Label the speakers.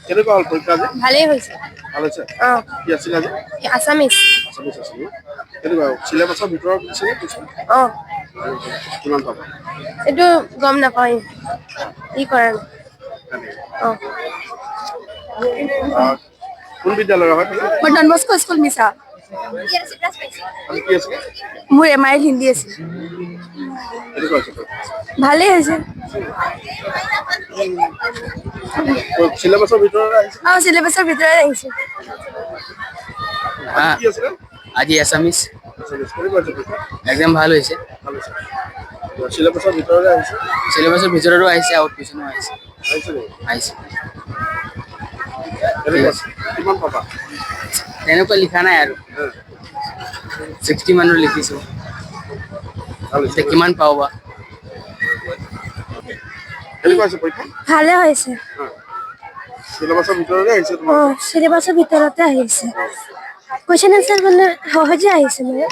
Speaker 1: কেনেকুৱা হ'ল পৰীক্ষা আজি?
Speaker 2: ভালেই হৈছে।
Speaker 1: ভাল হৈছে?
Speaker 2: অঁ।
Speaker 1: কি আছিল আজি?
Speaker 2: আছামিজ।
Speaker 1: আছামিজ আছিল ন? কেনেকুৱা, চিলেবাছৰ ভিতৰত দিছেনে কুৱেশ্যন?
Speaker 2: অঁ।
Speaker 1: কিমান পাবা?
Speaker 2: এইটো গম নাপাওঁ, ই কৰা নাই। অঁ।
Speaker 1: কোন বিদ্যালয়ৰ হয় তুমি?
Speaker 2: মই ডনবস্কো স্কুল, মিছা।
Speaker 1: আজি কি আছিলে?
Speaker 2: মোৰ এম I L Hindi আছিল।
Speaker 1: কেনেকুৱা হৈছে পৰীক্ষা?
Speaker 2: ভালেই হৈছে।
Speaker 1: চিলেবাছৰ ভিতৰত আহিছে?
Speaker 2: অঁ, চিলেবাছৰ ভিতৰত আহিছে।
Speaker 1: আজি কি আছিলে?
Speaker 3: আজি এছামিছ।
Speaker 1: আছামিজ। কেনেকুৱা হৈছে পৰীক্ষা?
Speaker 3: এক্সাম ভাল হৈছে।
Speaker 1: ভাল হৈছে। চিলেবাছৰ ভিতৰতে আহিছে?
Speaker 3: চিলেবাছৰ ভিতৰতো আহিছে, আউট কুৱেশ্যনো আহিছে।
Speaker 1: আহিছে নেকি?
Speaker 3: আহিছে।
Speaker 1: কেনেকুৱা, কিমান পাবা?
Speaker 3: তেনেকুৱা লিখা নাই আৰু। 60 মানৰ লিখিছোঁ।
Speaker 1: ভাল হৈছে।
Speaker 3: এতিয়া কিমান পাওঁ বা।
Speaker 1: কেনেকুৱা হৈছে পৰীক্ষা?
Speaker 2: ভালে হৈছে।
Speaker 1: চিলেবাছৰ ভিতৰতে আহিছে তোমাৰ?
Speaker 2: অঁ, চিলেবাছৰ ভিতৰতে আহিছে। কুৱেশ্যন এনচাৰ মানে সহজে আহিছে মানে।